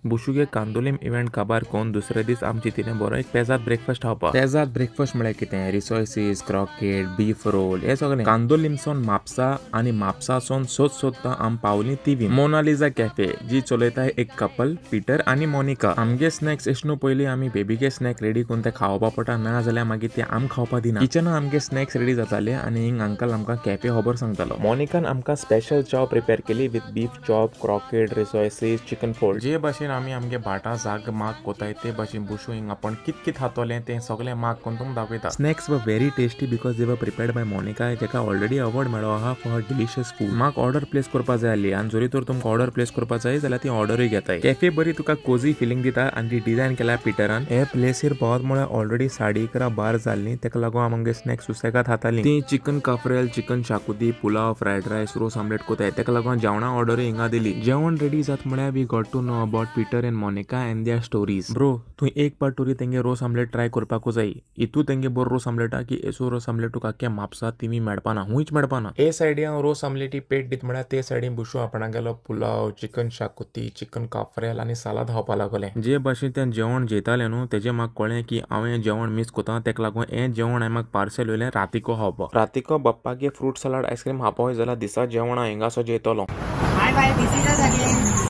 बुशुगे Candolim event काबार कोन दुसरे दीस आमची तिने बरो एक पेजाद ब्रेकफास्ट खावपा. पेजाद ब्रेकफास्ट म्हळ्यार कितें? रिसोयसीस, क्रॉकेट, बीफ रोल हे सगळें. कांदोलीमसून म्हापसा आनी म्हापसासून सोद सोदता आम पावली थिवी, मोनालिझा कॅफे, जी चलयता एक कपल, पीटर आनी मोनिका. आमगे स्नॅक्स एशनू पयलीं आमी बेबीगे स्नॅक रेडी करून ते खावपा पडटा, ना जाल्यार मागीर ते आम खावपा दिना. किचना आमगे स्नॅक्स रेडी जाताले आनी हिंग अंकल आमकां कॅफे खबर सांगतालो. मोनिकान आमकां स्पेशल चाव प्रिपेर केली विथ बीफ चॉप, क्रॉकेट, रिसोयसीस, चिकन फोल्ड. जे भाशेन आमी आमगे भाटा जाग माग कोताय, ते भाशेन बुशू हिंग आपण कित कित खातोले ते सगळे माग करून तुमकां दाखयता. Snacks were very tasty because they were prepared by Monica, जेका ऑलरेडी अवॉर्ड मेळो आहा फॉर हर डिलिशियस फूड. म्हाका ऑर्डर प्लेस करपा जाय आसली आनी जरी तर तुमकां ऑर्डर प्लेस करपा जाय जाल्यार ती ऑर्डरूय घेताय. कॅफे बरी तुका कोजी फिलिंग दिता आनी ती डिझायन केल्या पिटरान. हे प्लेसीर पावत म्हळ्यार ऑलरेडी 11:30 बार जाल्ली. तेका लागून आमगे स्नॅक्स सुसेगाद खाताली. ती चिकन काफ्रेल, चिकन शाकुती, पुलाव, फ्रायड रायस, रोस आमलेट कोताय. तेका लागून जेवणा ऑर्डरूय हिंगा दिली. जेवण रेडी जात म्हळ्यार we got to know about Peter and Monica and their stories. Bro, तूं एक पाट तरी तेंगे रोस आमलेट ट्राय करपाकू जाय. इतू तेंगे बरो रोस आमलेट की एसो रोस आमलेट तुका आख्या म्हापसा थिवी मेळपाना, हुंयच मेळपाना. हे सायडीन हांव रोस आमलेटी पेट दीत म्हळ्यार ते सायडीन बुशू आपणागेलो पुलाव, चिकन शाकुती, चिकन काफ्रेल आनी सालाद खावपा लागले. जे भाशेन ते जेवण जेयताले न्हू, तेजें म्हाका कळ्ळें की हांव हें जेवण मीस कोता. तेका लागून हें जेवण हांवें म्हाका पार्सल येयलें रातीको खावपाक. रातीको बाप्पागे फ्रूट सलाड आयस्क्रीम खावपा वय जाल्यार दिसा जेवण हांव हिंगासो जेयतलो. हाय बाय, बिझी ना जागे.